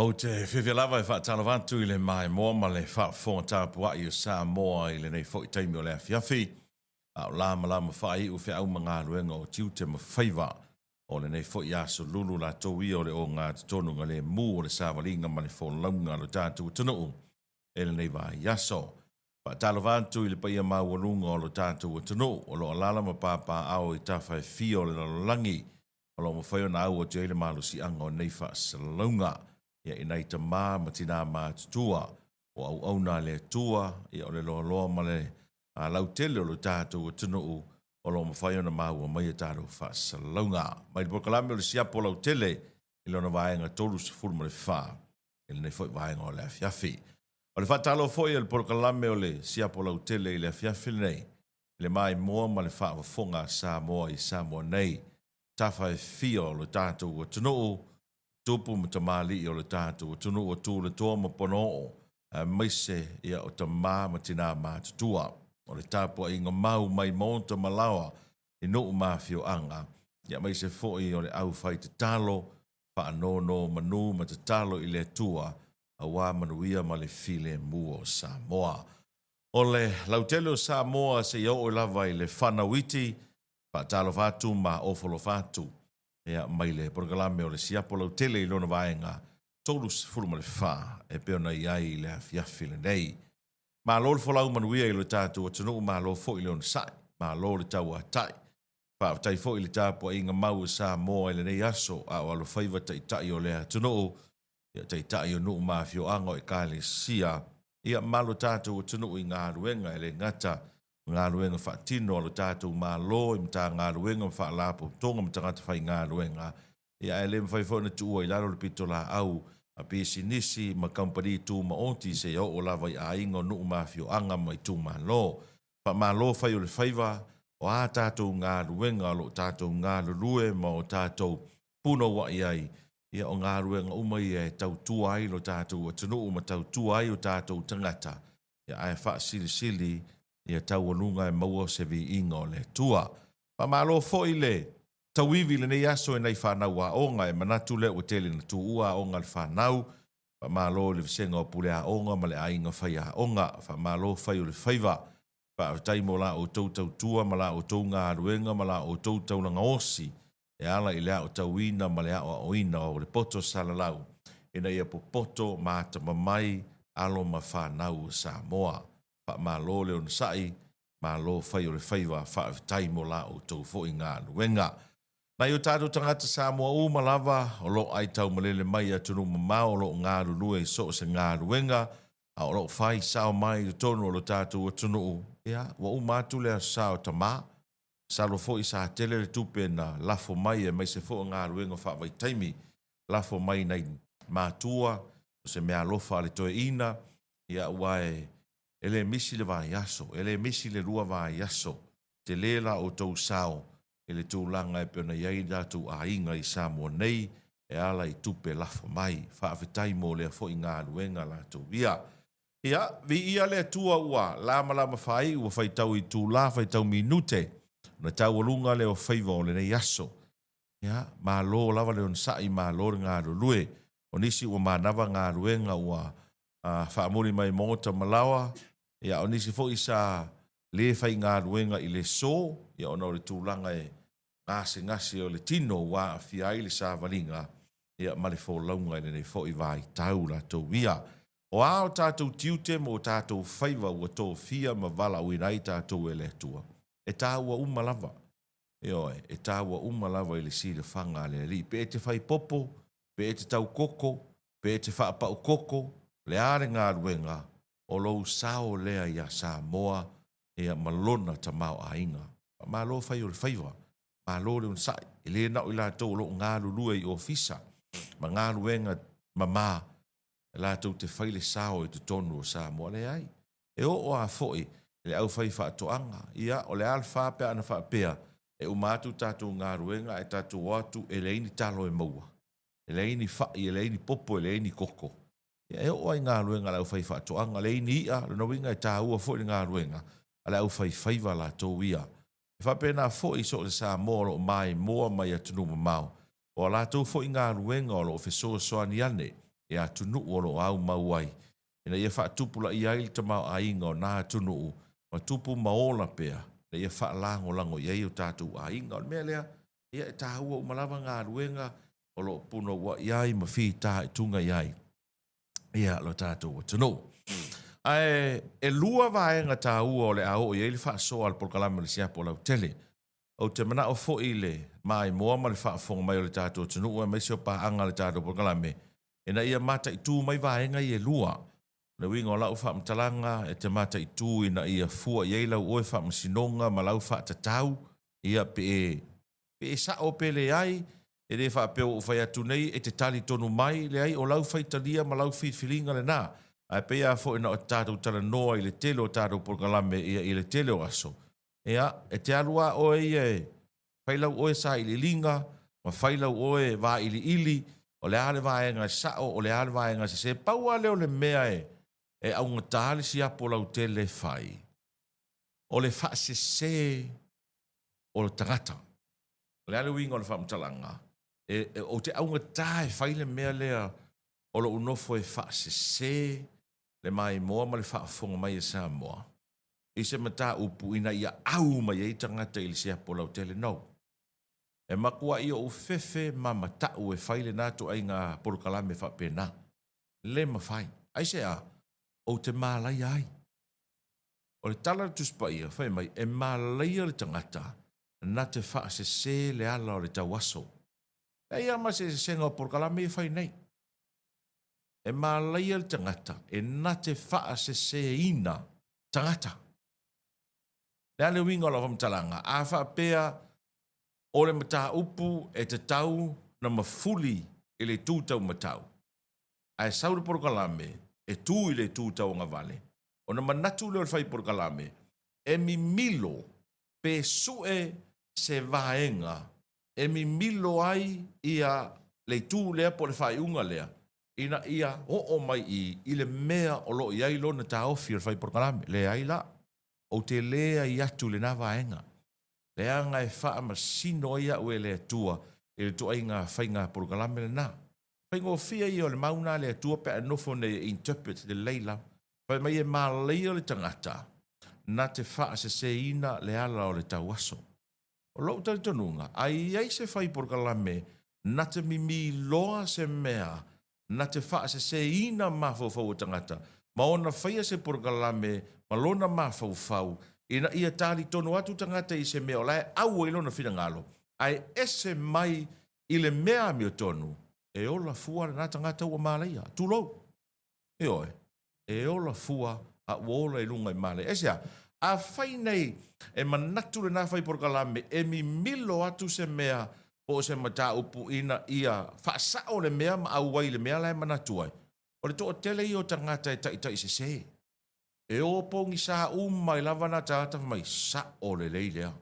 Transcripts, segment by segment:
Ou te fiafia lava e faatalofa atu i le maimoa ma le faafofoga tapuai o Samoa i lenei foi taimi o le afiafi, a o lamalama faaiu feau ma galuega o tiute ma faiva o lenei foi aso lulu latou ia o le ogatotonu lemu o le savaliga ma le folauga a lo tatou atunuu i lenei vaiaso. Faatalofa atu i le paia maualuga o lo tatou atunuu o lo o alaala ma papaaao i tafa e fia o le lalolagi o lo o mafai ona au atu ai le malosiaga o nei faasalalauga ia i nai tama ma tinā matutua o auauna a le Atua, ia o le loaloa ma le lautele o lo tatou atunuu o lo o mafai ona maua mai a tatou faasalalauga. Mai le polokalame o le Siapo Lautele i lona vaega 34 i lenei foi vaega o le afiafi. O le faatalofa foi a le polokalame o le Siapo Lautele i le afiafi lenei, i le maimoa ma le faafofoga a Samoa i Samoa nei, tafa e fia o lo tatou atunuu, tupu ma tamalii o lo tatou atunuu o Tulatoa ma Ponoo, aemaise ia o tama ma tinā matutua. O le tapuaiga mau mai maota ma laoa i nuu ma afioaga, ia aemaise foi o le aufai tatalo, faanonomanu ma tatalo i le Atua aua manuia ma le filemu o Samoa. O le lautele o Samoa seia oo lava i le fanau iti, faatalofa atu ma ofo alofa atu ia mai le polokalame o le Siapo Lautele i lona vaega 34 e pei ona i ai i le afiafi lenei. Malo le folau manuia i lo tatou atunuu, malo foi le onosai, malo le tauatai. Faafetai foi i le tapuaiga mau a Samoa i lenei aso a o alofaiva taitai o le atunuu, ia taitai o nuu ma afioaga o ekalesia, ia ma lo tatou atunuu i galuega e le gata o galuega faatino a lo tatou Malo i Matagaluega ma Faalapotopotoga ma tagata faigaluega, ia ae le mafai foi ona tuua i lalo le pitolaau a pisinisi ma kamupani tumaoti seia oo lava i aiga o nuu ma afioaga ma itumalo. Faamalo fai o le faiva, o a tatou galuega o lo o tatou galulue ma o tatou punouai ai, ia o galuega uma ia e tautua ai lo tatou atunuu ma tautua ai o tatou tagata, ia ae faasilisili ia taualuga e maua se viiga o le Atua. Faamalo foi le tauivi i lenei aso e nai fanau aoga, e manatu lea ua tele na tuua aoga a le fanau. Faamalo i le vasega o pule aoga ma le aiga fai aoga, faamalo fai o le faiva. Faafetai mo la outou tautua ma la outou galuega ma la outou taulaga osi e ala i le aotauina ma le aoaoina o le poto salalau ina ia popoto ma atamamai alo ma fanau o Samoa. Faamalo le onosai, malo fai o le faiva, faafetai mo la outou foi galuega. Nai o tatou tagata Samoa uma lava o lo o aitaumalele mai i atunuu mamao o lo o galulue i so o se galuega a o lo o fai sao mai i totonu o lo tatou atunuu, ia, ua uma atu le aso Sa o Tama. Masalo foi sa tele le tupe na lafo mai aemaise foi o galuega faavaitaimi lafo mai nai matua, o se meaalofa a le toeaina, ia aua e le misi le vaiaso, e le misi le lua vaiaso. Tele la outou sao i le tulaga e pei ona i ai tatou aiga i Samoa nei e ala i tupe lafo mai. Faafetai mo lea foi galuega latou ia. Ia, viia le Atua ua lamalama faaiu, ua faitau itula, faitau minute, ona taualuga lea o faiva o lenei aso. Ia, malo lava le onosai, malo le galulue. O nisi ua manava galuega ua faamuli mai maota ma laoa, ia o nisi foi sa le faigaluega i le so, ia ona o le tulaga e gasegase o le tino ua aafia ai le savaliga, ia ma le folauga i lenei foi vaitau latou ia. O a o tatou tiute ma o tatou faiva ua tofia ma valaauina ai tatou e le Atua, e taua uma lava. Ioe, e taua uma lava i le silafaga a le Alii. Pe e te fai popo, pe e te taukoko, pe e te faapaukoko, le a le galuega, o lou sao lea iā Samoa ia ma lona tamaoaiga. Faamalo fai o le faiva, malo le onosai. E le na o i latou o lo o galulue i ofisa ma galuega mama latou te fai le sao i totonu o Samoa. Leai, e oo lava foi i le aufaifaatoaga, ia o le a le fa pe ana faapea e uma atu tatou galuega ae tatou o atu e leai ni talo e maua, e leai ni fai, e leai ni popo, e leai ni koko. Ia e oo lava i galuega a le aufaifaatoaga, leai ni i'a, lona uiga e taua foi le galuega a le aufaifaiva latou ia. E faapena foi i so o se Samoa o lo o maimoa mai atunuu mamao, o a latou foi galuega o lo o fesoasoani ane. i atunuu o lo o aumau ai, ina ia faatupulaia ai le tamaoaiga o na atunuu ma tupu ma ola pea ina ia faalagolago i ai o tatou aiga. O le mea lea, ia e taua uma lava galuega o lo o punouai ai ma fitaituga i ai ia lo tatou atunuu. Ae e lua vaega taua o le a oo i ai le faasoa a le polokalame o le Siapo Lautele. Ou te manao foi i le maimoa ma le faafofoga mai o le tatou atunuu aemaise o paaga a le tatou polokalame ina ia mataitu mai vaega ia e lua. O le uiga o lau faamatalaga e te mataitu ina ia fua i ai lau oe faamasinoga ma lau faatatau ia pe e pe e sao pe leai, e le faapea ua ou fai atu nei e te tali tonu mai, leai o lau faitalia ma lau filifiliga lena. Ae pei lava foi na tatou talanoa i le tele o tatou polokalame ia i le tele o aso, ia e te alu lava oe ia e fai lau oe sailiiliga ma fai lau oe vailiili, o le a le vaega e sao, o le a le vaega e sese. Pau lava lea o le mea e augata le siapo lautele e fai, o le faasese o le tagata. O le a le uiga o le faamatalaga? E, e, ou te augata e fai le mea lea o lou nofo e faasese le maimoa ma le faafofoga mai a Samoa i se mataupu ina ia au mai ai tagata i le siapo lautele. No. E matuai ou fefe ma mata'u e fai lena ituaiga polokalame faapena. Le mafai. Aisea? Ou te malaia ai. O le tala a le Tusi Paia, fai mai, e malaia le tagata na te faasese le ala o le tauaso. Leai lava ma se eseesega o polokalame ia e fai nei. E malaia le tagata e na te faaseseina tagata. Le a le uiga o lau faamatalaga? A faapea o le mataupu e tatau na mafuli i le itu taumatau, ae sau le polokalame e tu i le itu tauagavale, ona manatu lea o le fai polokalame, e mimilo pe sue se vaega e mimilo ai ia le itu lea po o le faaiuga lea ina ia oo mai i i le mea o lo o i ai lona taofi o le fai polokalame. Leai la, ou te leai atu i lena vaega, leaga e faamasino ai au e le Atua i le ituaiga faiga polokalame lena. Faigofie ia o le mau na a le Atua pe a e nofo nei e interpret lelei lava. Fai mai e malaia le tagata na te faaseseina le ala o le tauaso. O lou talitonuga, a i ai se fai polokalame na te mimi loa se mea na te faaseseina mafaufau o tagata ma ona faia se polokalame ma lona mafaufau ina ia talitonu atu tagata i se mea o la e au ai lona finagalo ae ese mai i le mea amiotonu, e ola fua lena tagata ua malaia. Tulou. Ioe. E ola fua a ua ola i luga i malaia. Aisea? Afai nei e manatu lena fai polokalame e mimilo atu se mea po o se mataupu ina ia faasao le mea ma auai i le mea la e manatu ai, o le toatele ia o tagata e taitaisese. E o pogisa uma ai lava na tagata fai mai, sao lelei lea,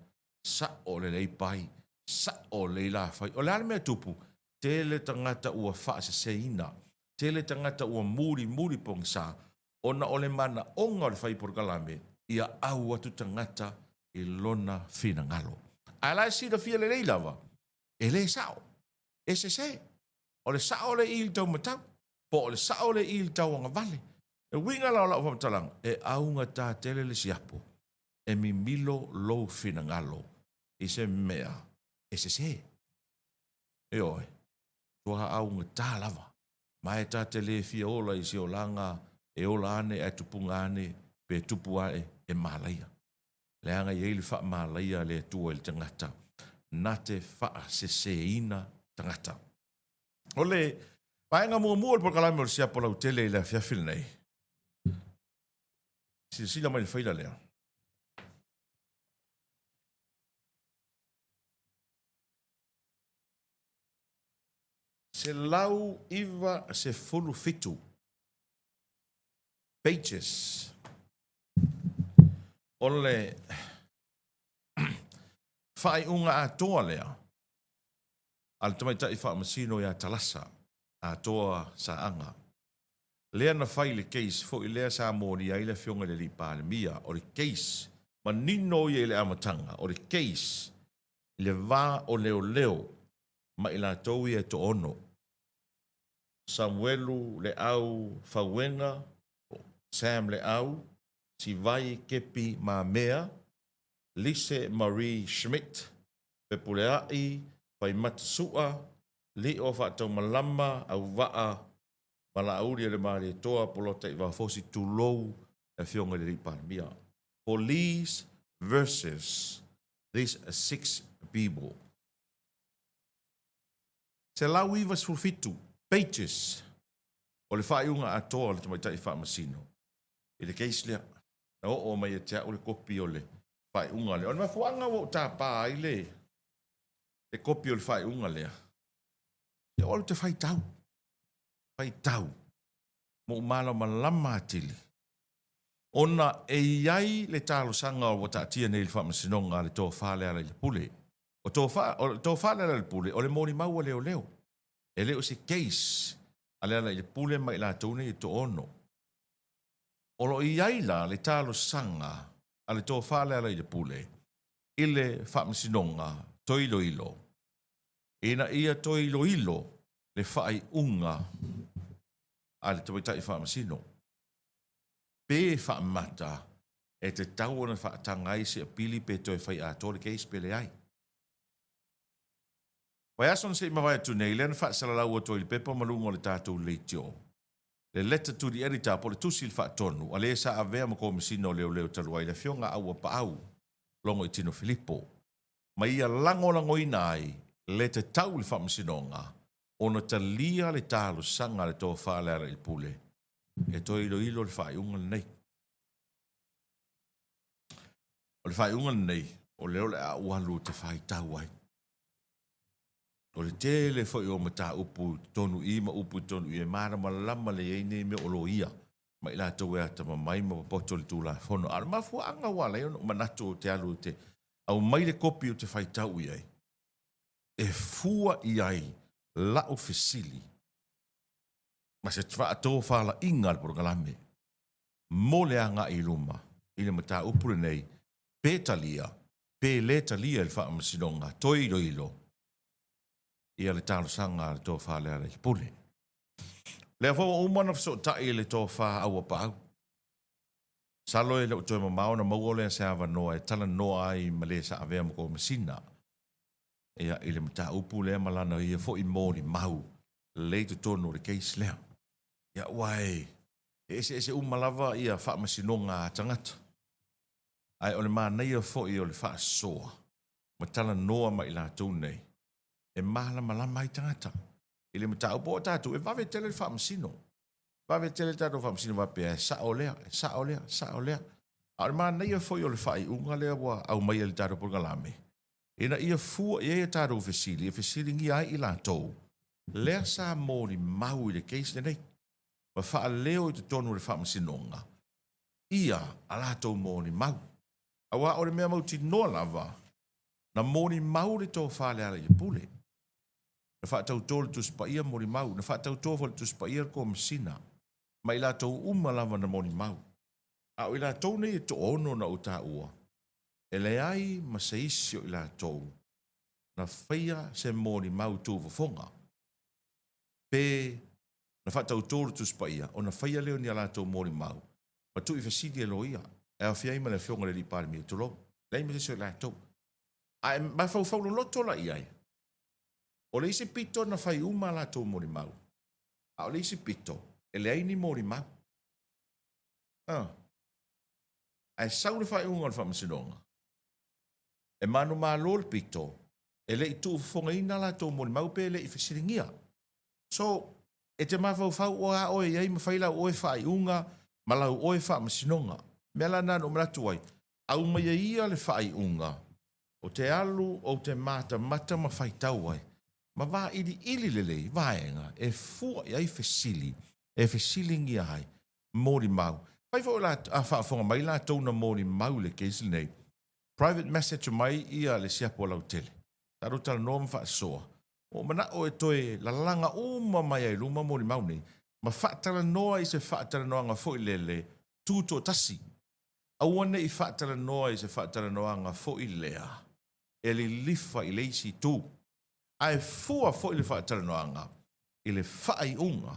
sao lelei pai, sao lelei la fai. O le a le mea e tupu? Tele tagata ua faaseseina, tele tagata ua mulimuli pogisa ona o le manaoga o le fai polokalame ia au atu tagata i lona finagalo. Ae la e silafia lelei lava, e le sao, e sese. O le sao le i i le taumatau, po o le sao le i i le tauagavale. Le uiga la o lau faamatalaga, e augata tele le siapo e mimilo lou finagalo i se mea e sese. Ioe, matua augata lava. Ma e ta te le fia ola i se olaga e ola ane ae tupuga ane pe tupu ae e malaia. Leaga e i ai le faamalaia a le Atua i le tagata na te faaseseina tagata. O le vaega muamua o le polokalame o le siapo lautele i le afiafi lenei, silasila mai i le faila lea. 197 pages o le faaiuga atoa lea a le tamaitai faamasino ia Talasa Atoa Saaga lea na fai i le case foi lea sa molia ai le afioga i le alii Palemia. O le case manino ia i le amataga, o le case i le va o leoleo ma i latou ia e toaono. Samuelu Leau Fauega, Sam Leau, Sivai Kepi Mamea, Lise Marie Schmidt, Fepuleai Faimata Sua, Lio Faataumalama Auvaa Valauli o le Malietoa Polota i Vafosi, tulou le Afioga i le Alii Palemia. Police versus these 6 people. 197 pages o le faaiuga atoa o le tamaitai faamasino i le case lea. Na oo mai ia te au le kopi o le faaiuga lea. O le mafuaaga ua ou tapa ai le le kopi o le faaiuga lea, se o au te faitau, faitau ma ou malamalama atili ona e i ai le talosaga ua taatia nei i le Faamasinoga a le Tofa Lealailepule. O tofa, o le Tofa Lealailepule, o le molimau a leoleo. E le o se case a Lealailepule ma i latou nei e toaono. O lo o i ai la le talosaga a le Tofa Lealailepule i le Faamasinoga toe iloilo ina ia toe iloilo le faaiuga a le Tamaitai Faamasino pe faamata e tatau ona faataga ai se apili pe toe fai atoa le case pe leai. Vaiaso na se i mavae atu nei, lea na faasalalau atu ai i le pepa ma luga o le tatou leitio le letter to the editor po o le tusi i le faatonu a le sa avea ma Komesina o Leoleo talu ai, le Afioga a Auapaau Logoitino Filipo, ma ia lagolagoina ai le tatau i le Faamasinoga ona talia le talosaga a le Tofa Lealailepule e toe iloilo le faaiuga lenei. O le faaiuga lenei, o lea o le a ou alu ou te faitau ai. O le tele foi o mataupu i totonu i i ma upu i totonu i i e malamalama lelei ai nei mea o loia ma i latou e atamamai ma popoto i le Tulafono. A o le mafuaaga ua ala ai ona ou manatu ou te alu ou te aumai le kopi ou te faitau i ai, e fua i ai lau fesili ma se faatofalaiga a le polokalame mo le agai i luma i le mataupu lenei, pe talia pe le talia e le Faamasinoga toe iloilo ia le talosaga a le Tofa Lealailepule. O lea foi ua uma ona fesootai le Tofa Auapaau. Masalo e le o toe mamao ona maua lea se avanoa e talanoa ai ma le sa avea ma Komesina ia i le mataupu lea ma lana ia foi molimau lea i totonu o le case lea. Ia aua e eseese uma lava ia faamasinoga a tagata. Ae o le manaia foi o le faasoa ma talanoa ma i latou nei e malamalama ai tagata i le mataupu. O tatou, e vave tele le faamasino, vave tele le tatou faamasino faapea e sao lea, e sao lea, sao lea. A o le manaia foi o le faaiuga lea ua aumaia i le tatou polokalame, ina ia fua i ai a tatou fesili e fesiligia ai i latou lea sa molimau i le case lenei ma faaleo i totonu o le faamasinoga ia a latou molimau. Aua o le mea mautinoa lava, na molimau le Tofa Lealailepule, na faatauto le Tusi Paia molimau, na faatauto foi le Tusi Paia le Komesina, ma i latou uma lava na molimau. A o i latou nei e toaono na ou taua, e leai ma se isi o i latou na faia se molimau tuufofoga, pe na faatauto le Tusi Paia ona faia lea o ni a latou molimau ma tuuifesili e loia, e aofia ai ma le Afioga i le Alii Palemia, tulou, leai ma se isi o i latou. Ae mafaufau loloto la i ai, o le isi pito na fai uma a latou molimau, a o le isi pito, e leai ni molimau. Ah. Ae sau le faaiuga o le Faamasinoga, e manumalo le pito, e le i tuufofogaina a latou molimau pe le i fesiligia. So, e te mafaufau oe a oe i ai ma fai lau oe faaiuga ma lau oe faamasinoga. O le mea la lena na ou manatu ai, aumaia ia le faaiuga, ou te alu ou te matamata ma faitau ai, ma vailiili lelei vaega e fua i ai fesili e fesiligia ai molimau. Fai foi o la, a faafofoga mai latou na molimau i le case lenei, private message mai ia le siapo lautele. Tatou talanoa ma faasoa, Ua ou manao e toe lalaga uma mai ai luma molimau nei ma faatalanoa i se faatalanoaga foi lele tutoatasi. Aua ne i faatalanoa i se faatalanoaga foi lea e lilifa i le isi itu, ae fua foi le faatalanoaga i le faaiuga.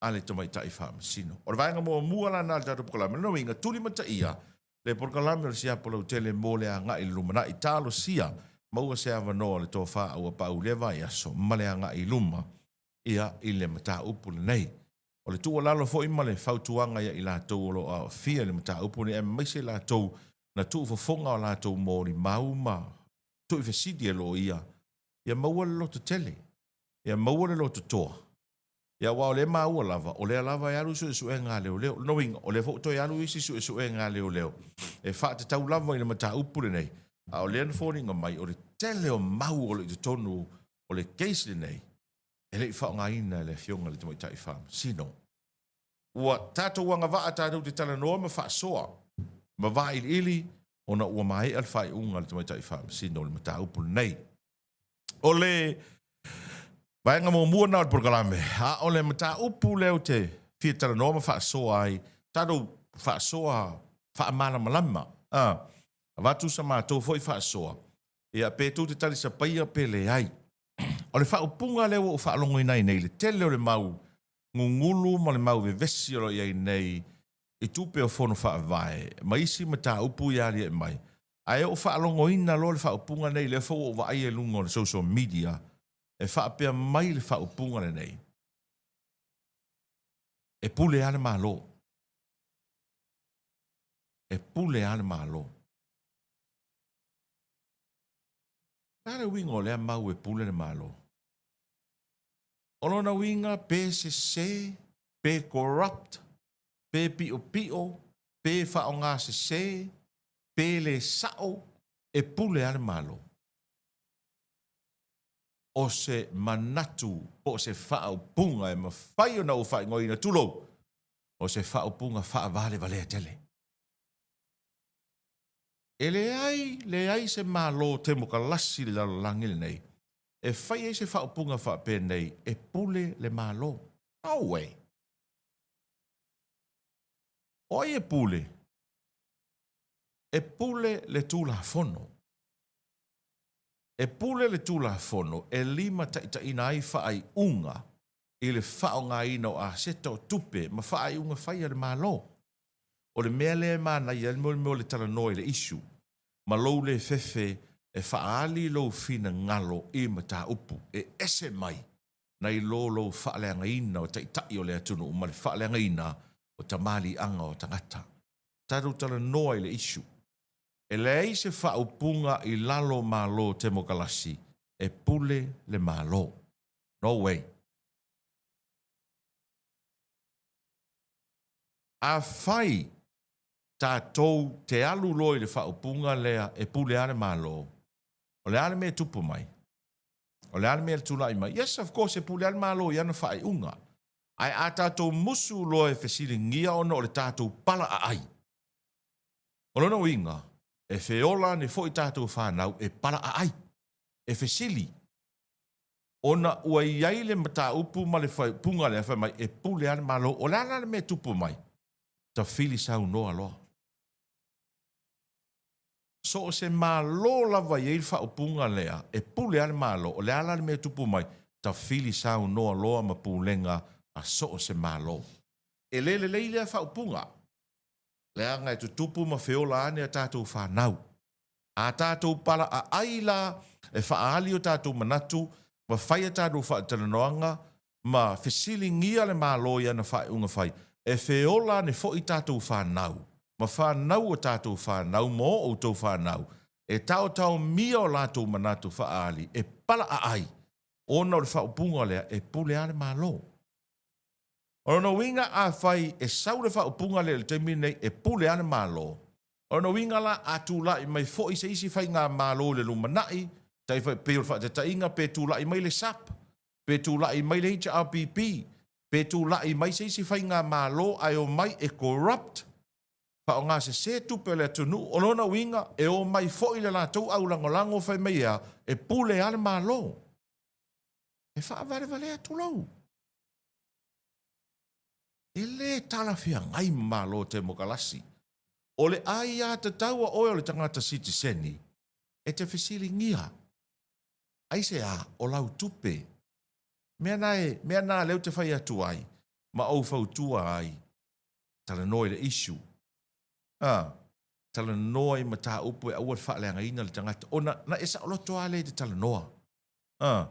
a le Tamaitai Faamasino. O le vaega muamua la lena o le tatou polokalame, o lona uiga, tulimataia le polokalame o le Siapo Lautele mo le agai i le lumanai. Talosia, maua se avanoa o le tofa Auapaau i lea vaiaso ma le agai i luma ia i le mataupu lenei. O le tuualalo foi ma le fautuaga ia i latou o lo o aofia i le mataupu lenei aemaise i latou na tuufofoga o latou molimau ma tuuifesili e loia, ia maua le lototele, ia maua le lototoa, ia aua o lea e maua lava, o lea lava e alu suesuega a leoleo. O lona uiga, o lea foi ua toe alu isi suesuega a leoleo e faatatau lava i le mataupu lenei, a o lea na foliga mai o le tele o mau o lo o i totonu o le case lenei e le i faaaogaina e le Afioga i le Tamaitai Faamasino. Ua tatou agavaa tatou te talanoa ma faasoa ma vailiili ona ua maea le faaiuga a le Tamaitai Faamasino i le mataupu lenei. O le vaega muamua lena o le polokalame, a o le mataupu lea ou te fia talanoa ma faasoa ai, tatou faasoa faamalamalama, a, avatu sa matou foi faasoa, ia pe tou te talisapaia pe leai. O le faaupuga lea ua ou faalogoina ai nei, le tele o le mau gugulu ma le mau vevesi o lo o i ai nei i tupe o Fono Faavae ma isi mataupu ia aliae mai, ae ou faalogoina loa le faaupuga lenei, lea foi ua ou vaaia i luga o le social media, e faapea mai le faaupuga lenei, E pule lava le Malo. E pule lava le Malo. O le a le uiga o lea mau e pule le Malo? O lona uiga pe sese, pe corrupt, pe piopio, pe faaaoga sese, pe le sao, e pule lava le Malo. O se manatu po o se faaupuga e mafai ona ou faaigoaina, tulou, o se faaupuga faavalevalea tele. E leai, leai se Malo temokalasi i le lalolagi lenei e fai ai se faaupuga faapenei, e pule le Malo. No way! O ai e pule? E pule le Tulafono. E pule le Tulafono e limataitaiina ai faaiuga i le faaaogaina o aseta o tupe ma faaiuga fai a le Malo. O le mea lea e manaia ai le mea o le talanoa i le issue ma lou le fefe e faaali lou finagalo i mataupu e ese mai nai lo lou faaleagaina o taitai o le atunuu ma le faaleagaina o tamaliiaga o tagata. Tatou talanoa i le issue. E leai se faaupuga i lalo o Malo Temokalasi e pule le Malo. No way. Afai tatou te alu loa i le faaupuga lea e pule lava le Malo, o le a le mea e tupu mai? O le a le mea e tulai mai? Yes, of course, e pule lava le Malo i ana faaiuga. Ae a tatou musu loa e fesiligia ona o le tatou pala aai, o lona uiga, e feola ane foi tatou fanau e pala aai, e fesili, ona ua i ai le mataupu ma le faaupuga lea fai mai e pule lava le Malo. O le a la le mea e tupu mai? Tafili saunoa loa. So o se Malo lava e i ai le faaupuga lea e pule lava le Malo, o le a la le mea e tupu mai? Tafili saunoa loa ma pulega a so o se Malo. E le lelei lea faaupuga, leaga e tutupu ma feola ane a tatou fanau. A tatou pala aai la e faaali o tatou manatu ma fai a tatou faatalanoaga ma fesiligia le Malo i ana faaiuga fai, e feola ane foi tatou fanau ma fanau o tatou fanau ma o outou fanau e taotaomia o latou manatu faaali e pala aai ona o le faaupuga lea e pule lava le Malo. O lona uiga afai e sau le faaupuga lea i le taimi lenei e pule lava le Malo, o lona uiga la a tulai mai foi se isi faigamalo i le lumanai, tai pei o le faataitaiga pe tulai mai le SAP, pe tulai mai le HRPP, pe tulai mai se isi faigamalo ae omai e corrupt, faaaoga sese tupe a le atunuu, o lona uiga e omai foi le latou aulagolago fai mai e a? E pule lava le Malo. E faavalevalea tulou. E le talafeagai ma Malo Temokalasi. O le aiatatau a oe o le tagata sitiseni e te fesiligia, aisea o lau tupe? Mea na e, mea na lea ou te fai atu ai. Ma ou fautua ai, talanoa i le issue. A, talanoa i mataupu e aua le faaleagaina le tagata, ona na e saoloto lava lea i te talanoa. A,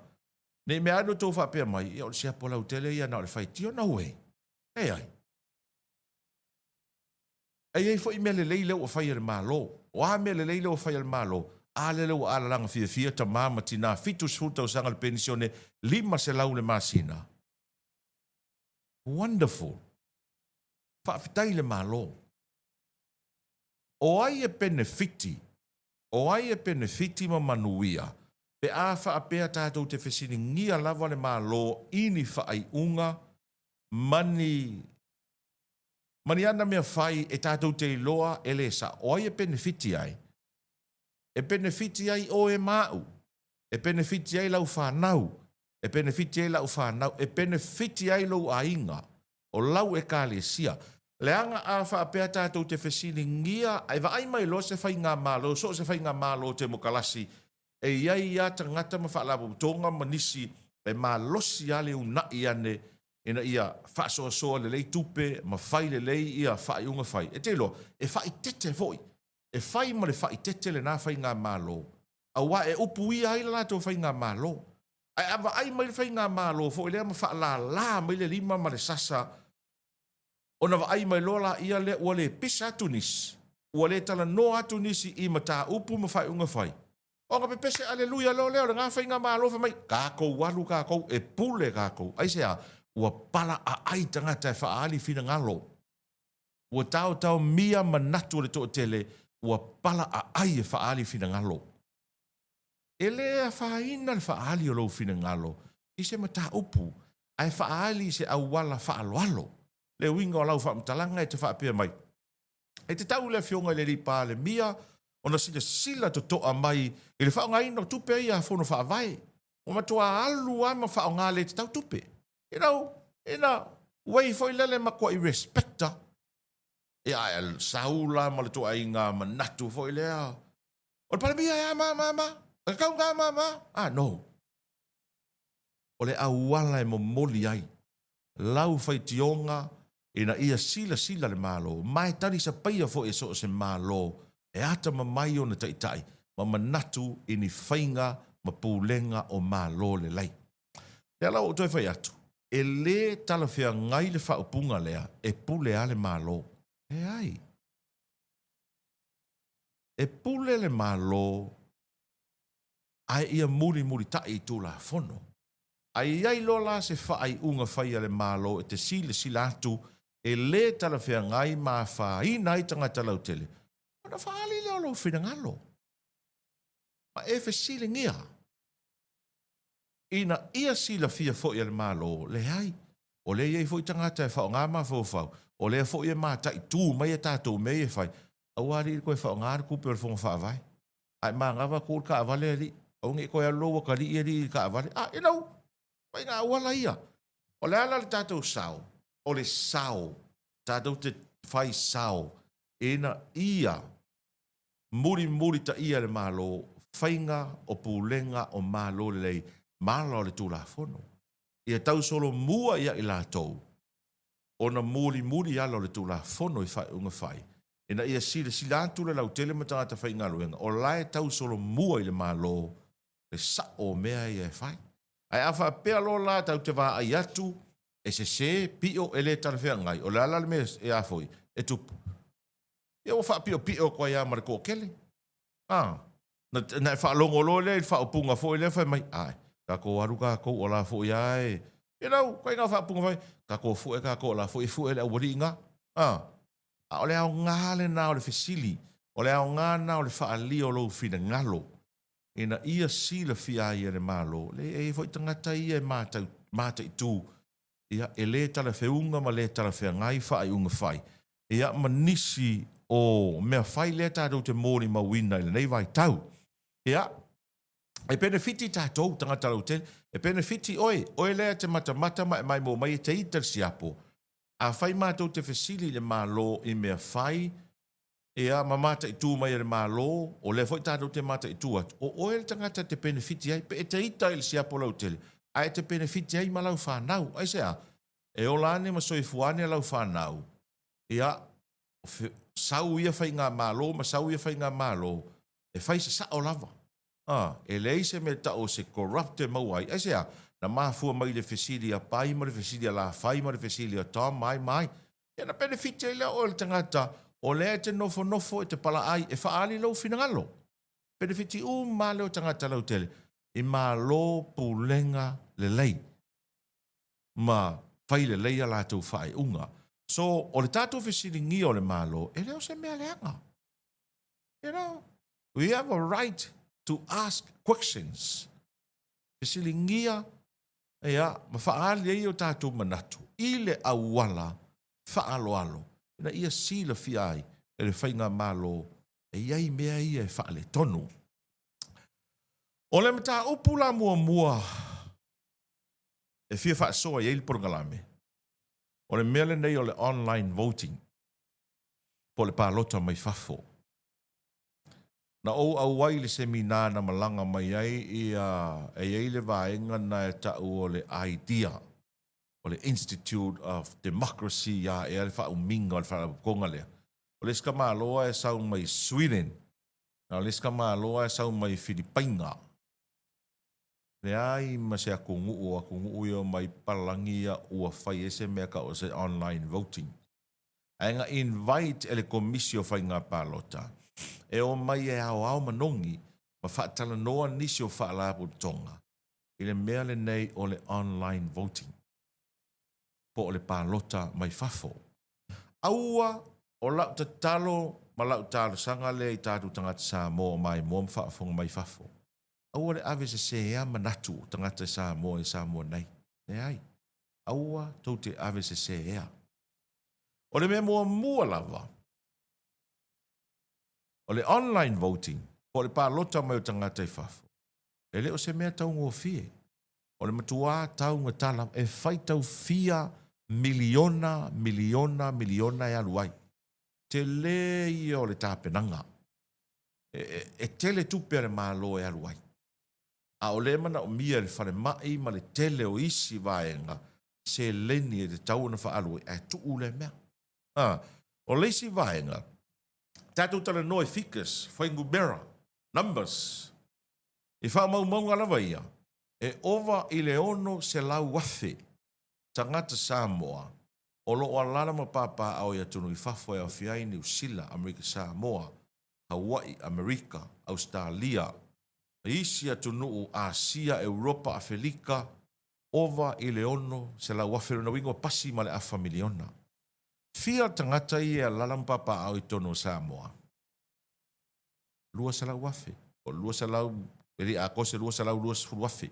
ne i mea ane outou faapea mai, ia o le siapo lautele ia na o le faitio. No way. Leai. E i ai foi mea lelei lea ua fai e le Malo. O a mea lelei lea ua fai e le Malo? A lele ua alalaga fiafia tama ma tina 70 tausaga le penisione, 500 le masina. Wonderful! Faafetai i le Malo. O ai e penefiti? O ai e penefiti ma manuia pe a faapea tatou te fesiligia lava le Malo i ni faaiuga ma ni ma ni ana mea fai e tatou te iloa e le sao? O ai e penefiti ai? E penefiti ai oe ma au. E penefiti ai lau fanau. E penefiti ai lau fanau. E penefiti ai lou aiga. O lau Ekalesia. Leaga a faapea tatou te fesiligia, e vaai mai loa se faigamalo, so o se faigamalo temokalasi, e i ai lava tagata ma faalapotopotoga ma nisi e malosi lava le uunai ane ina ia faasoasoa lelei tupe ma fai lelei ia faaiuga fai. E te iloa, e faaitete foi. E fai ma le faaitete lena faigamalo, aua e upuia ai le latou faigamalo. Ae a vaai mai le faigamalo foi lea ma faalala mai le lima ma le sasa, ona vaai mai loa laia lea ua le pisa atu nisi, ua le talanoa atu nisi i mataupu ma faaiuga fai. Ona pepese aleluia loa lea o lena faigamalo fai mai, tatou alu tatou e pule tatou. Aisea? Ua pala aai tagata e faaali finagalo. Ua taotaomia manatu o le toatele, ua pala aai e faaali finagalo. E le afaina le faaali o lou finagalo i se mataupu, ae faaali i se auala faaaloalo. Le uiga o lau faamatalaga e te faapea mai, E tatau i le Afioga i le Alii Palemia ona silasila totoa mai i le faaaogaina o tupe ia a Fono Faavae. Ua matua alu lava ma faaaoga le tatau tupe. You know, ina way foi lele matuai respect a. Ia, ae sau la ma le tuaiga manatu foi lea, O le Palemia e a ma ma ma, e tatau ona a ma ma. Ah, no. O le auala e momoli ai lau faitioga ina ia silasila le Malo, ma e talisapaia foi e so o se Malo e atamamai ona taitai ma manatu i ni faiga ma pulega o Malo lelei. Lea la ua ou toe fai atu, e le talafeagai le faaupuga lea e pule a le Malo. Leai. E pule le Malo ae ia mulimulitai i Tulafono. A i ai loa la se faaiuga fai a le Malo e te silasila atu e le talafeagai ma afaina ai tagata lautele, ona faaali lea o lou finagalo ma e fesiligia ina ia silafia foi e le Malo, leai, o lea e i ai foi tagata e faaaoga mafaufau, o lea foi e mataitu mai a tatou mea ia e fai, aua alii le toe faaaoga le tupe o le Fono Faavae. Ae manava tuu le taavale alii, aua ne i toe alu lou atalii alii i le taavale. A, you know, faiga auala ia. O le a la le tatou sao? O le sao, tatou te fai sao ina ia mulimulitaia e le Malo faiga o pulega o Malo lelei ma ala o le Tulafono. Ia tausolomua ia i latou ona mulimuli ala o le Tulafono i faaiuga fai, ina ia silasila atu le lautele ma tagata faigaluega o la e tausolomua i le Malo le sao o mea ia e fai. Ae a faapea loa la tatou te vaai atu e sese, pio, e le talafeagai, o le a la le mea e a foi, e tupu? Ia ua faapiopio atu ai lava ma le toatele. A, na e faalogo loa lea i le faaupuga foi lea fai mai, ae, tatou alu tatou o la foi lava e, you know, ituaiga faaupuga foi, tatou fue tatou o la foi e fue le aualii na. A, a o le aoga lena o le fesili, o le aoga lena o le faaalia o lou finagalo, ina ia silafia ai e le Malo, e i ai foi tagata ia e mataitu, ia, e le talafeuga ma le talafeagai faaiuga fai, ia, ma nisi o mea fai lea tatou te molimauina i lenei vaitau. Ia, e penefiti tatou, tagata lautele, e penefiti oe, oe lea e te matamata ma e maimoa mai e te ita le siapo. Afai matou te fesili i le Malo i mea fai, Ia, ma mataitu mai e le Malo, o lea foi tatou te mataitu atu, o oe le tagata e te penefiti ai, pe e te ita i le siapo lautele, ae e te penefiti ai ma lau fanau. Aisea? E ola ane ma soifua ane lau fanau, ia, sau ia faigamalo ma sau ia faigamalo, e fai se sao lava. A, e leai se mea tau o se corrupt e maua ai. Aisea? Na mafua mai i le fesili a Pai ma le fesili a Lafai ma le fesili a Tom ma ai ma ai. Ia na benefit ai lea oe le tagata o lea e te nofonofo e te palaai e faaali lou finagalo. Benefiti uma lava lea o tagata lautele i Malo pulega lelei ma fai lelei a latou faaiuga. So, o le tatou fesiligia o le Malo, e le o se mea leaga. You know, we have a right to ask questions. Fesiligia ia, ma faaali ai o tatou manatu i le auala faaaloalo ina ia silafia ai e le Faigamalo e i ai mea ia e faaletonu. O le mataupu la muamua e fia faasoa i ai le polokalame, o le mea lenei o le online voting, po o le palota mai fafo. Na ou auai i le semina na malaga mai ai ia, e i ai le vaega na e tau o le IDEA, o le Institute of Democracy a ea le faaumiga o le faalapotopotoga lea. O le isi tamaloa e sau mai Sweden, a o le isi tamaloa e sau mai Filipaina. Leai ma se atunuu o atunuu ia omai palagi ia ua fai ai se mea tau o se online voting. Ae na invite e le Komisi o Faiga Palota e omai e aoao manogi ma faatalanoa nisi o faalapotopotoga i le mea lenei o le online voting po o le palota mai fafo. Aua o lau tatalo ma lau talosaga lea i tatou tagata Samoa o maimoa ma faafofoga mai fafo, aua le ave sesea manatu o tagata Samoa i Samoa nei. Leai. Aua tou te ave sesea. O le mea muamua lava, o le online voting po o le palota mai o tagata i fafo, e le o se mea taugofie. O le matuā taugata lava, e faitau fia miliona, miliona, miliona e alu ai. Tele ia o le tapenaga. E, e, e tele tupe a le Malo e alu ai. A o lea e manaomia e le falemai ma le tele o isi vaega seleni e tatau ona faaalu ai, ae tuu lea mea. A, o le isi vaega, tatou talanoa i figures, fuainumera, numbers. I faamaumauga lava ia, e ova i le 600,000 tagata Samoa o lo o alaala ma papaaao i atunuu i fafo e aofia ai Niu Sila, Amerika Samoa, Hawaii, Amerika, Ausetalia, ma isi atunuu Asia, Europa, Afelika, ova i le 600,000, lona uiga ua pasi ma le afa miliona. Fia tagata ia e alaala ma papaaao i totonu o Samoa? 200,000, po o le 200, e le i atoa se 220,000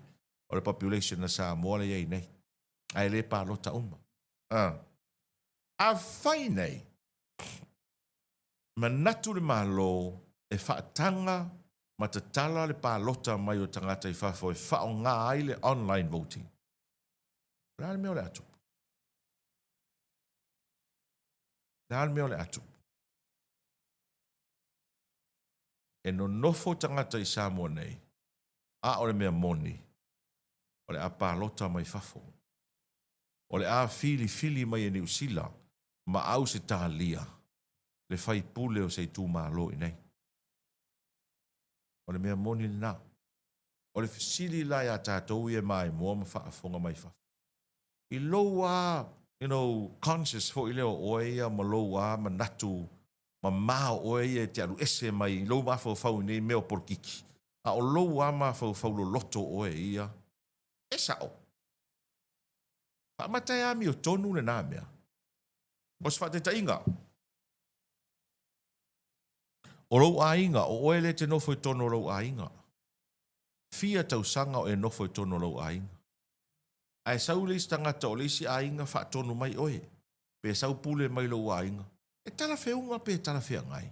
o le population a Samoa lea e i ai nei, ae le palota uma. Afai nei, manatu le Malo e faataga ma tatala le palota mai o tagata i fafo e faaaoga ai le online voting, o le a le mea o le a tupu? O le a le mea o le a tupu? E nonofo tagata i Samoa nei, a o le mea moni, o le a palota mai fafo. O le a filifili mai e Niu Sila ma Ausetalia le faipule o se itumalo i inei. O le mea moni lena. O le fesili la ia tatou ia e maimoa ma faafofoga mai fafo, i lou a, you know, conscious foi lea o oe ia ma lou a manatu mamao oe ia e te alu ese mai i lou mafaufau i nei mea o polokiki, a o lou a mafaufau loloto oe ia, e sao. Faamata e amiotonu lena mea. O se faataitaiga, o lou aiga, o oe lea e te nofo i totonu o lou aiga. Fia tausaga o e nofo i totonu o lou aiga. Ae sau le isi tagata o le isi aiga faatonu mai oe, pe sau pule mai lou aiga. E talafeuga pe talafeagai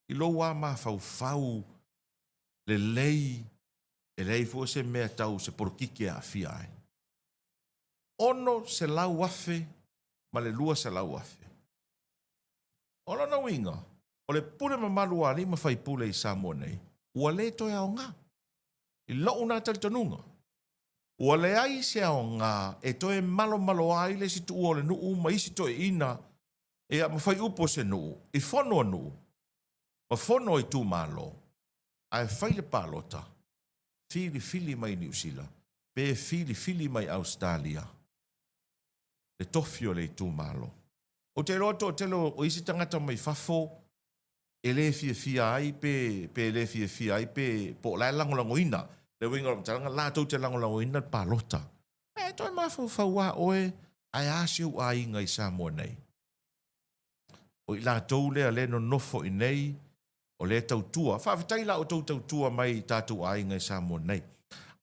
i lou a mafaufau lelei, e leai foi se mea tau se polokiki e aafia ai. 600,000 ma le 200,000. O lona uiga, o le pule mamalu a alii ma faipule i Samoa nei, ua le toe aoga. I lou na talitonuga. Ua leai se aoga e toe malomalo ai le isi tuua o le nuu ma isi toeaiina ia ma faiupu o se nuu i fono a nuu ma fono a itumalo ae fai le palota filifili mai Niu Sila pe filifili mai Ausetalia le tofi o le itumalo. Ou te iloa toatele o isi tagata mai fafo e le fiafia ai pe pe le fiafia ai pe po o la e lagolagoina le uiga o le faamatalaga latou te lagolagoina le palota. Ae toe mafaufau lava oe ae a si ou aiga i Samoa nei? O i latou lea lea e nonofo i inei o lea e tautua. Faafetai i la outou tautua mai i tatou aiga i Samoa nei.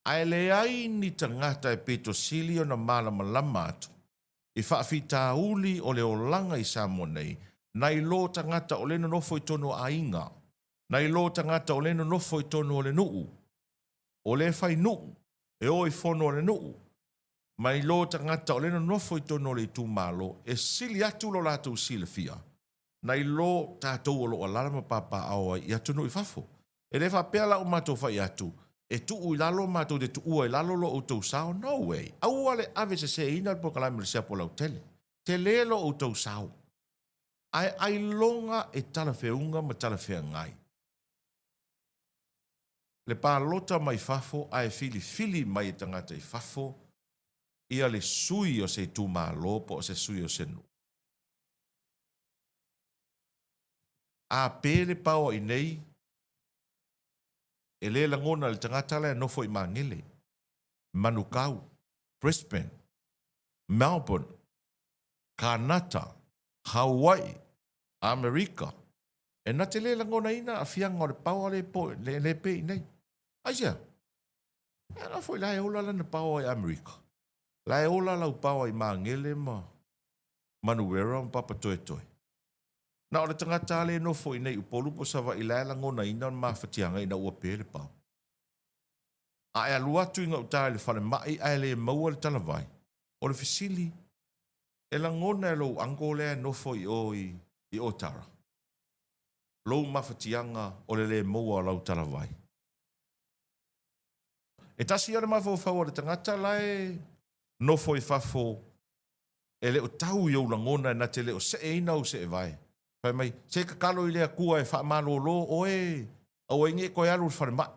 Ae leai ni tagata e pito sili ona malamalama atu i faafitauli o le olaga i Samoa nei, nai lo tagata o lea nonofo i tonu o aiga, nai lo tagata o lea nonofo i tonu o le nuu, o lea fai nuu, e o i fono a le nuu, mai lo tagata o lea nonofo i tonu o le itumalo, e sili atu lo latou silafia nai lo tatou o lo o alaala ma papaaao ai i atunuu i fafo. E le faapea la ua matou fai atu, e tuu i lalo matou te tuua i lalo lo outou sao, no way! Aua le ave seseina le polokalame o le siapo lautele. Tele lo outou sao. Ae ailoga e talafeuga ma talafeagai le palota mai fafo ae filifili mai e tagata i fafo ia le sui o se itumalo po o se sui o se nuu. A pe le paoa i nei, e le lagona e le tagata la e nofo i Magele, Manukau, Brisbane, Melbourne, Kanata, Hawaii, Amerika, e na te le lagonaina aafiaga o le paoa le po, le, le pe i nei. Aisea? E ala foi la e ola lana paoa i Amerika. La e ola lau paoa i Magele ma Manuera ma Papatoetoe. Na o le tagata lava lea e nofo i inei i Upolu po o Savaii la e lagonaina le mafatiaga ina ua pe le pao. A e alu atu i gauta i le falemai ae le maua le talavai, o le fesili, e lagona e lou uncle lea e nofo i o i Otara lou mafatiaga o le le maua o lau talavai? E tasi ia le mafaufau o le tagata la e nofo i fafo e le o tau i ou lagona e na te le o seeina ou seevae. Fai mai, se tatalo i le Atua e faamalolo oe, aua ai ne i toe alu i le falemai.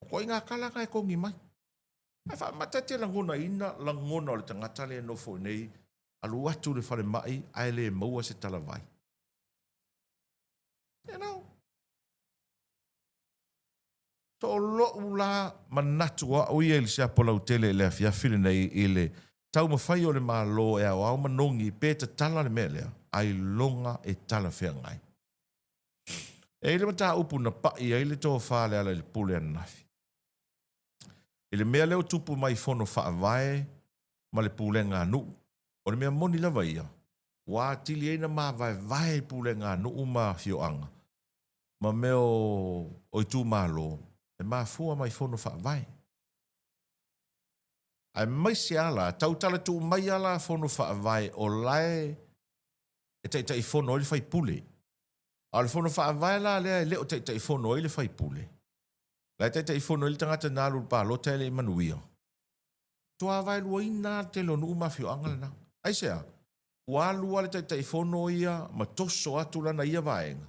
O ituaiga tala na e togi mai. Ae faamata e te lagonaina lagona o le tagata lea e nofo i inei, alu atu i le falemai ae le maua se talavai. You know? So o lo'u la manatu o a'u ia i le siapo lautele i le afiafi lenei i le taumafai o le Malo e aoao manogi pe tatala le mea lea, ailoga e talafeagai. E i ai le mataupu na pa'i ai le tofa a Lealailepule ananafi i le mea lea ua tupu mai i fono faavae ma le pulega a nuu. O le mea moni lava ia, ua atili ai na mavaevae pulega a nuu ma afioaga ma mea o itumalo e mafua mai fono faavae. Aemaise a la, tautala tuu mai a la fono faavae o lae e taitaifono ai le faipule. A o le fono faavae la lea e le o taitaifono ai le faipule, la e taitaifono ai le tagata na alu i le palota e le i manuia, matua vaeluaina lava le tele o nuu ma afioaga lena. Aisea? Ua alu lava le Taitaifono ia ma toso atu lana ia vaega,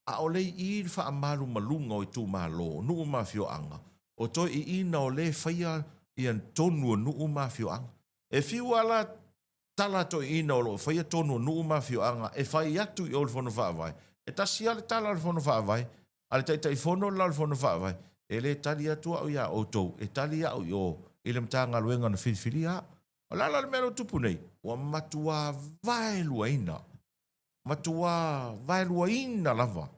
a o le i i le faamalumaluga o itumalo, o nuu ma afioaga, o toe iina o le faia ia tonu o nuu ma afioaga. E fiu lava la tala a toeaiina o lo o faia tonu o nuu ma afioaga e fai atu i o i le Fono Faavae, e tasi lava le tala a le Fono Faavae, a le Taitaifono le la o le Fono Faavae, e le tali atu au iā outou, e tali au i o i le Matagaluega na filifilia au. O le a la le mea lea ua tupu nei? Ua matuā vaeluaina, matuā vaeluaina lava.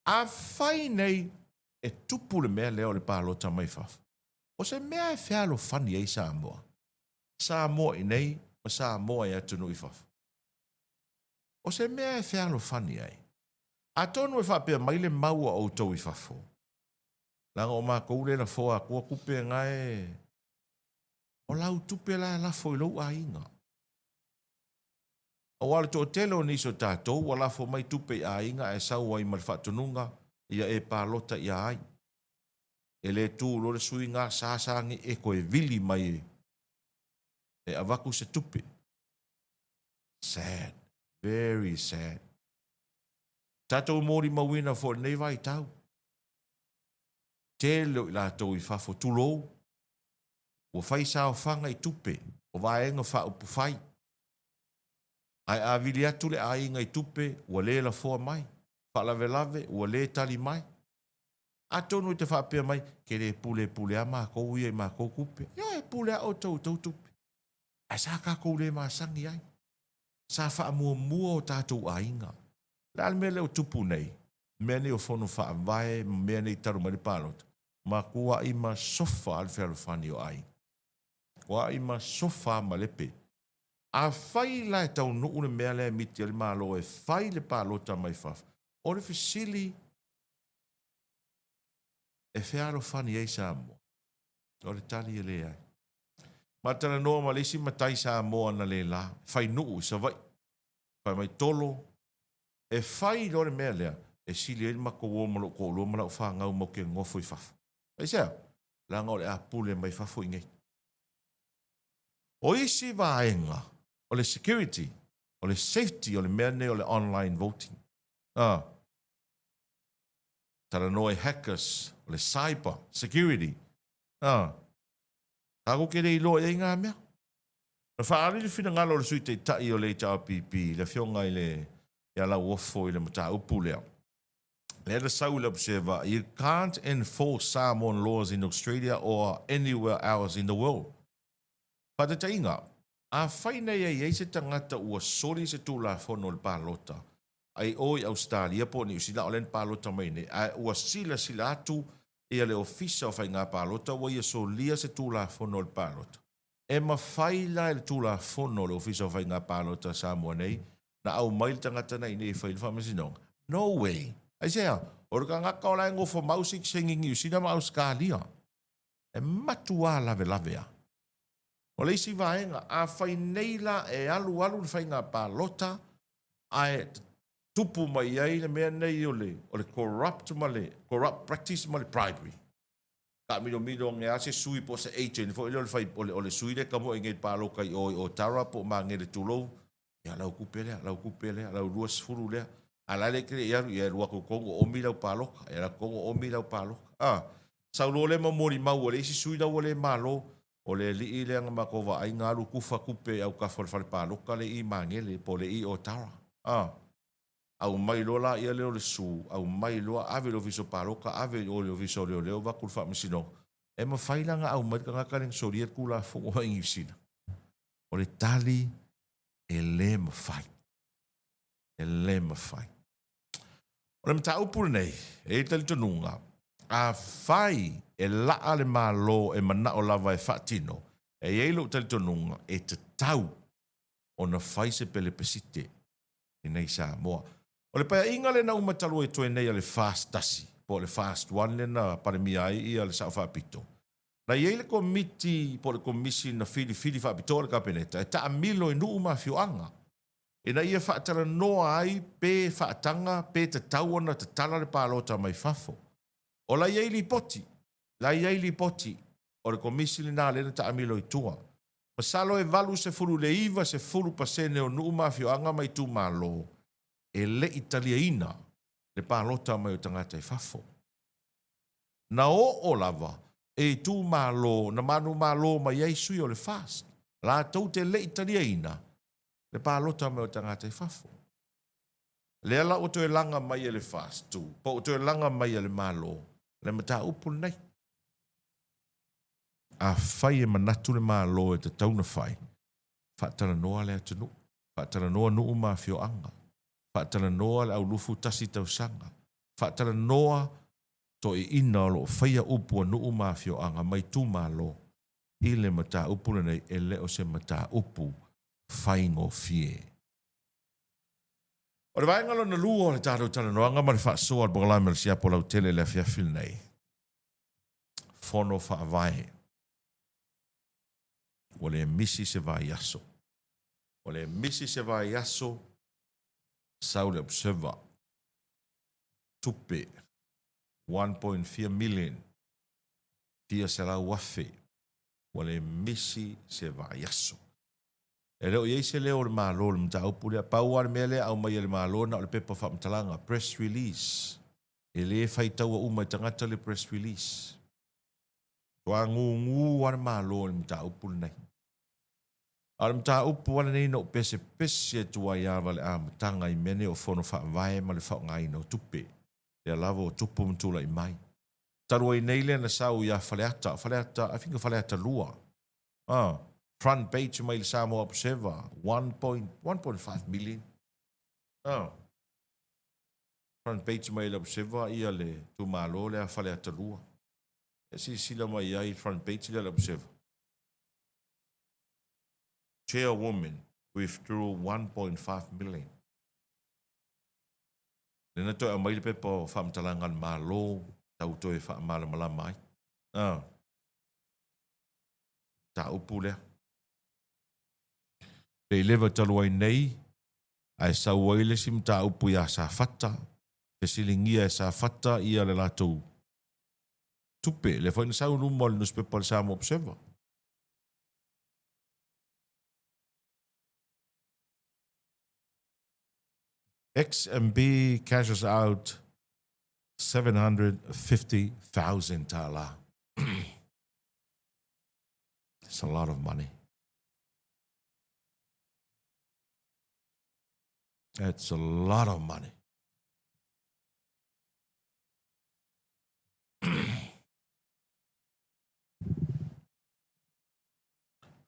Afai nei e tupu le mea lea o le palota mai fafo, o se mea e fealofani ai Samoa, Samoa i nei ma Samoa i atunuu i fafo. O se mea e fealofani ai. Atonu e faapea mai le mau a outou i fafo, leaga o matou lea e lafoa atua tupe na e O lau tupe la e lafo i lou aiga. Aua o le toatele o nisi o tatou ua lafo mai tupe i aiga ae sau ai ma le faatonuga ia e palota ia ai. E le tu loa le sui gasa sa gi e toe vili mai e avatu se tupe. Sad. Very sad. Tatou molimauina foi i lenei vaitau, tele o i latou i fafo, tulou, ua fai saofaga i tupe o vaega faaupufai, ae a vili atu le aiga i tupe ua le lafoa mai, faalavelave ua le tali mai. Atonu e te faapea mai, ke le pulepule a makou ia i makou tupe. Ioe, pule a outou i tou tupe. Ae sa tatou le masani ai. Sa faamuamua o tatou aiga. O le a le mea lea ua tupu nei? Mea nei o fono faavae ma mea nei talu mai le palota, matuai masofa lava le fealofani o aiga. Matuai masofa lava ma lepe. Afai la e taunuu le mea lea e miti ai le Malo e fai le palota mai fafo, o le fesili, e fealofani ai Samoa? O le tali e leai. Ma talanoa ma le isi matai Samoa na le la, fai nuu i Savaii. Fai mai Tolo, e fai loa le mea lea, e sili ai le matou o ma lou toalua ma lau fanau matou te nofo i fafo. Aisea? Leaga o le a pule mai fafo i inei. O isi vaega, o le security, o le safety o le mea nei o le online voting. Ah. Talanoa i hackers, o le cyber security. Ah. Tatou te le iloa i ai ngā mea. Na faaali le finagalo o le Sui Taitai o le HRPP, le Afioga i le ia Lauofo i le mataupu lea. Lea na sau i le Observer, You can't enforce Samoan laws in Australia or anywhere else in the world. Faataitaiga, afai nei e i ai se tagata ua soli se Tulafono o le Palota, ai o i Ausetalia po o Niu Sila o lea na palota mai nei, ae ua silasila atu ia le Ofisa o Faiga Palota ua ia solia se Tulafono o le Palota. E mafai la e le Tulafono o le Ofisa o Faiga Palota a Samoa nei na aumai le tagata na i inei e fai le faamasinoga? No way! Aisea? O le tagata o la e nofo mau sitiseni i Niu Sila ma Ausetalia. E matuā lavelave a. O le isi vaega, afai nei la e alualu le faiga palota ae tupu mai ai le mea nei o le o le corrupt ma le corrupt practice ma le bribery. Taamilomilo ane lava se sui po o se agent foi lea o le fai o le o le sui lea e tamoe nei i le palota i o i Otara po o Magele tulou, ia lau tupe lea, lau tupe lea, lau 20 lea. A o la e te le i alu, ia e alu atu i totonu o omi lau palota, e alu atu i totonu o omi lau palota. A, sau loa lea ma molimau a le isi sui la ua le malo, o le alii lea na matou vaai na alu tufa tupe i autafa o le fale palota lea i Magele po o le i Otara. A, aumai loa laia lea o le su, aumai loa, ave i le Ofisa o Palota, ave i o i le Ofisa o Leoleo, avatu i le Faamasinoga. E mafai la ona aumai le tagata lea na solia le Tulafono mai Niu Sila? O le tali, e le mafai. E le mafai. O le mataupu lenei, e i ai le talitonuga, afai e laa le Malo e manao lava e faatino, e i ai lou talitonuga e tatau ona fai se pelepesite i nei Samoa. O le paeaiga lea na uma talu ai toe nei a le FAST 1, po o le FAST 1 lea na Palemia ai ia le Sao Faapito, na i ai le Komiti po o le Komisi na filifili faapitoa e le Kapeneta e taamilo i nuu ma afioaga ina ia faatalanoa ai pe faataga pe tatau ona tatala le palota mai fafo. O la i ai lipoti, la i ai lipoti o le Komisi lena lea na taamilo i tua. Masalo e 80 i le 90 pasene o nuu ma afioaga ma itumalo e le i taliaina le palota mai o tagata i fafo. Na oo lava e itumalo na manumalo mai ai sui o le FAST latou te le i taliaina le palota mai o tagata i fafo. Lea la ua toe laga mai e le FAST po ua toe laga mai e le Malo le mataupu lenei. Afai e manatu le Malo e tatau ona fai, faatalanoa le atunuu, faatalanoa nuu ma afioaga, faatalanoa le au 21 tausaga, faatalanoa toeaiina o lo o faia upu a nuu ma afioaga ma itumalo i le mataupu lenei, e le o se mataupu faigofie. O le vaega lona lua o le tatou talanoaga ma le faasoa o le polokalame o le Siapo Lautele i le afiafi lenei, Fono Faavae. Ua le misi se vaiaso. Ua le misi se vaiaso, sau le Observer, tupe 1.4 million. Fia 100,000 ua le misi se vaiaso. E le o i ai se leo o le Malo i le mataupu lea. Pau lava le mea lea e aumai e le Malo na o le pepa faamatalaga, press release. E le faitaua uma e tagata le press release. Matua gugu lava le Malo i le mataupu lenei. A o le mataupu lava lenei na ou pesepese atu ai lava i le amataga i mea nei o Fono Faavae ma le faaaogaina o tupe. Lea lava ua tupu ma tulai mai. Talu ai nei lea na sau ia Faleata, Faleata, I think o Faleata 2. Ah, front page mai le Samoa Observer, 1.5 million. Ah. Front page mai le Observer ia le itumalo lea Faleata 2. E silasila mai ai front page lea le Observer. Chairwoman withdrew 1.5 million. Lea na toe aumai le pepa o faamatalaga a le Malo tau toe faamalamalama ai. Ah. Mataupu lea. Le 11 talu ai nei, ae sau ai le isi mataupu ia Safata, fesiligia e Safata ia le latou tupe, lea foi na sau i luma o le nusipepa o le Samoa Observer. XMB cashes out 750,000 tala. It's a lot of money. That's a lot of money.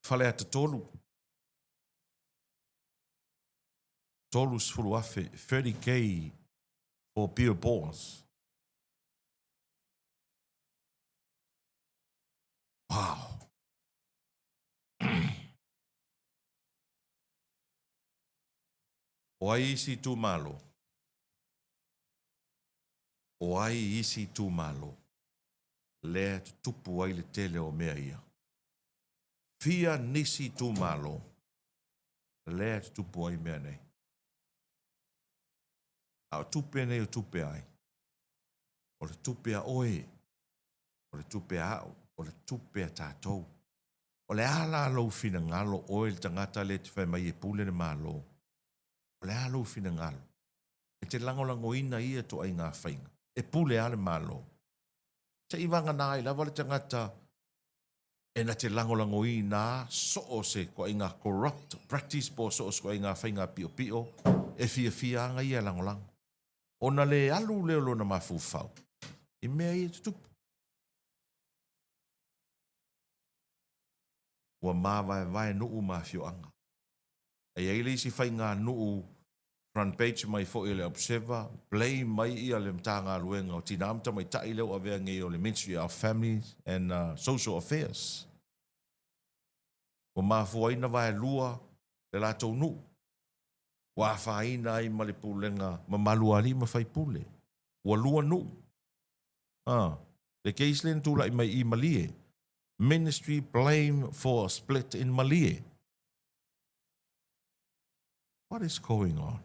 Faleata 3. 30,000, 30K for beer balls. Wow. O ai isi itumalo? O ai isi itumalo lea e tutupu ai le tele o mea ia? Fia nisi itumalo lea e tutupu ai mea nei? A o tupe nei o tupe ai? O le tupe a oe, o le tupe a au, o le tupe a tatou. O le a la lou finagalo oe le tagata lea e te fai mai e pule le Malo? O le a lou finagalo? E te lagolagoina ia ituaiga faiga, e pule lava le Malo. Se i vagana ai lava le tagata e na te lagolagoina so o se ituaiga corrupt practice po o so o se ituaiga faiga piopio e fiafia aga ia e lagolago. Ona le alu lea o lona mafaufau i mea ia e tutupu. Ua mavaevae nuu ma afioaga. E i ai le isi faiganuu front page mai foi o le Observer, blame mai ia le Matagaluega o Tina ma Tamaitai lea ua avea nei o le Ministry of Families and Social Affairs. Ua mafua ai ona vaelua le latou nuu. Ua afaina ai ma le pulega mamalu a alii ma faipule. Ua lua nuu. A, le case lea na tulai mai i Malie, Ministry blame for a split in Malie. What is going on?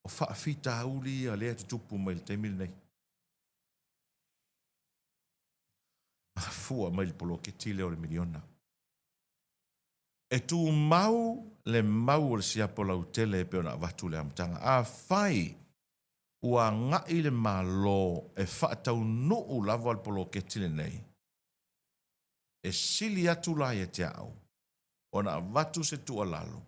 O faafitauli ia lea e tutupu mai i le taimi lenei. Mafua mai le poloketi lea o le miliona. E tumau le mau o le siapo lautele e pei ona avatu i le amataga. Afai ua agai le Malo e faataunuu lava le poloketi lenei, e sili atu la ia te au ona avatu se tuualalo,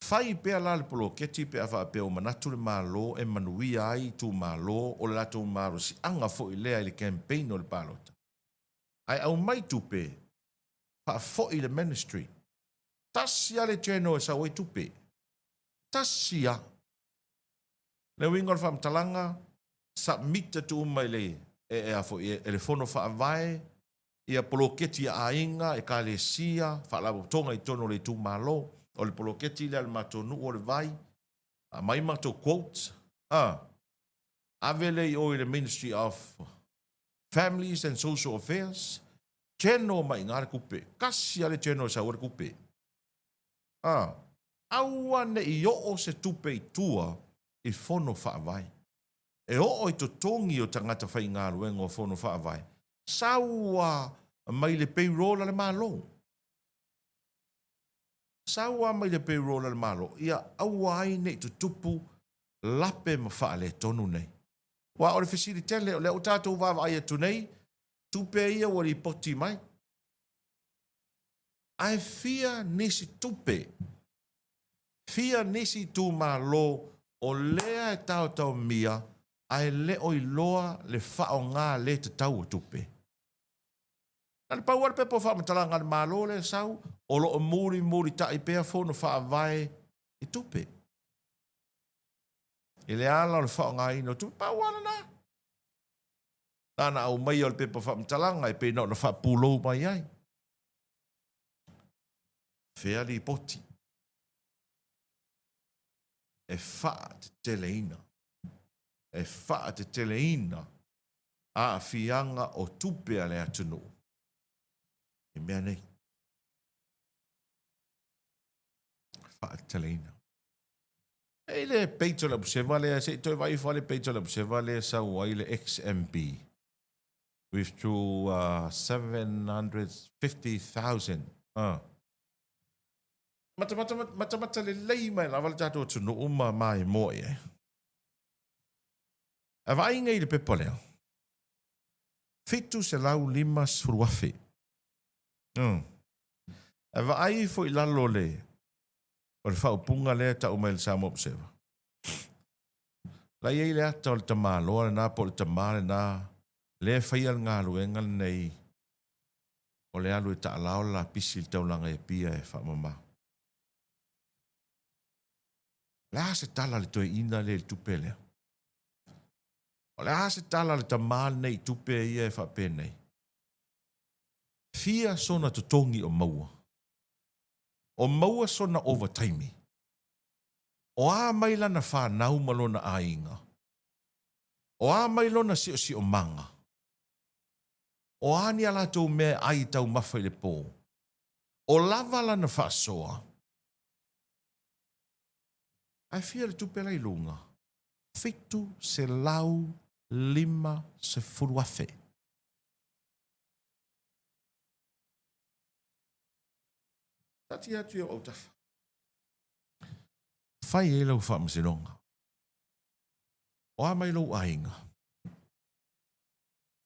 fai pea la le poloketi pe a faapea ua manatu le Malo e manuia ai itumalo o le latou malosiaga foi lea i le campaign o le palota, ae aumai tupe faafoi i le ministry. Tasi lava le channel e sau ai tupe. Tasi lava. Le uiga o le faamatalaga, submit atu uma i le, e, e, a foi, e, e le Fono Faavae, ia poloketi a aiga, ekalesia, faalapotopotoga i totonu o le itumalo, o le poloketi lea a le matou nuu o le vai, aumai matou quotes, a, ave lea i o i le Ministry of Families and Social Affairs, channel mai i ina le tupe, tasi lava le channel e sau ai le tupe. A, aua ne i oo se tupe i tua i Fono Faavae. E oo i totogi o tagata faigaluega o Fono Faavae, sau a mai le payroll a le Malo. Sau a mai le payroll a le Malo, ia aua ai ne i tutupu lape ma faaletonu nei. Aua o le fesili tele, o lea ua tatou vaavaai atu nei, tupe ia ua lipoti mai, ae fia nisi tupe, fia nisi itumalo o lea e taotaomia ae le o iloa le faaaoga le tatau o tupe? Na o le pau lava le pepa o faamatalaga a le Malo lea e sau, o lo o mulimulitai pea fono faavae i tupe. I le ala o le faaaogaina o tupe, pau lava lena. Na ona aumaia o le pepa faamatalaga e pei na ona faapulou mai ai. Fea lipoti e faateteleina, e faateteleina aafiaga o tupe a le atunuu i mea nei. Faateteleina. E i le page o le Observer lea, se i toe vaai ifo le page o le Observer lea e sau ai le XMB withdrew uh, 750,000. Uh. Matamata, matamata lelei mai lava le tatou atunuu ma maimoa i ai. A vaaiga i le pepa lea, 750,000. Mm. A vaai ifo i lalo o le, o le faaupuga lea e tau mai e le Samoa Observer. La i ai le ata o le tamaloa lena po o le tama lena lea e faia le galuega lenei o le alu e taalao le lapisi i le taulaga i Apia e faamama. O le a se tala a le toeaina lea i le tupe lea? O le a se tala a le tama lenei i tupe ia e faapenei? Fia sona totogi o maua? O maua sona ovataimi? O a mai lana fanau ma lona aiga? O a mai lona siosiomaga? O a ni a latou mea e ai taumafa i le po? O lava lana faasoa? Ae fia le tupe la i luga? 750 afe. Taatia atu i ou autafa. Fai ai lau faamasinoga. O a mai lou aiga?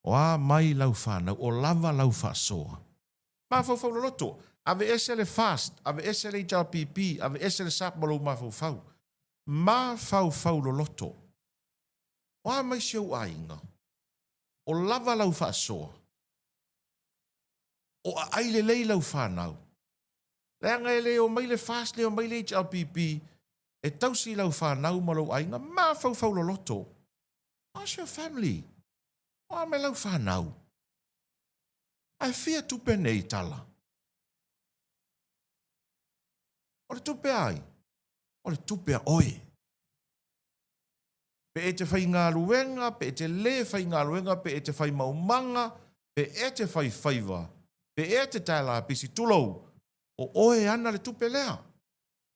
O a mai lau fanau? O lava lau faasoa? Mafaufau loloto. Aveese le FAST, aveese le HRPP, aveese le SAP ma lou mafaufau. Mafaufau loloto. O a mai si ou aiga? O lava lau faasoa? O aai lelei lau fanau? Leaga e le omai le FAST, le omai le HRPP e tausi lau fanau ma lou aiga. Mafaufau loloto. How's your family? O a mai lau fanau? Ae fia tupe nei tala? O le tupe a ai? O le tupe a oe. Pe e te faigaluega, pe e te lē faigaluega, pe e te fai maumaga, pe e te fai faiva, pe e te tae lapisi, tulou, o oe e ana le tupe lea.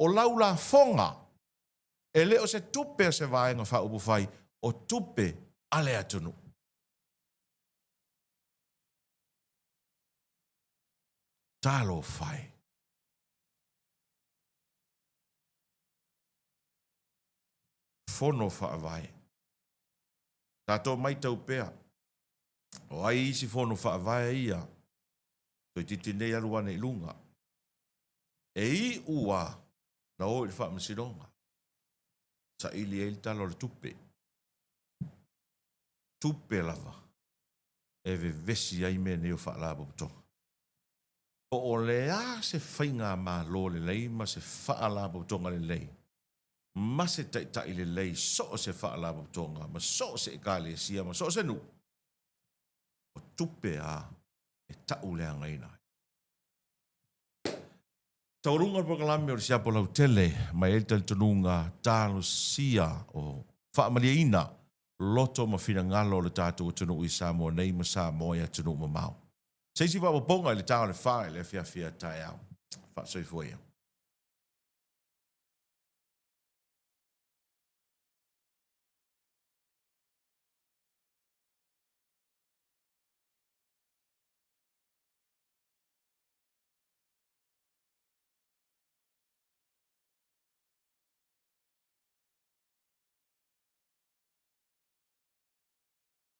O lau lafoga, e le o se tupe a se vaega faaupufai, o tupe a le atunuu. Talofa e! Fono Faavae. Tatou maitau pea, o ai isi Fono Faavae ia toeitiiti nei alu ane i luga. E iu a na o i le Faamasinoga, saili ai le Tala o le Tupe. Tupe lava e vevesi ai mea nei o Faalapotopotoga. Po o le a se faigamalo lelei ma se Faalapotopotoga lelei ma se taitai lelei so o se Faalapotopotoga ma so o se Ekalesia ma so o se nuu, o tupe a e tauleagaina ai. Taualuga le polokalame o le siapo lautele mai ai le talitonuga talosia o faamalieina loto ma finagalo o le tatou atunuu i Samoa nei ma Samoa i atunuu mamao. Se isi faaopoopoga i le ta o le fa i le afiafi a taeao. Faasoifua ia.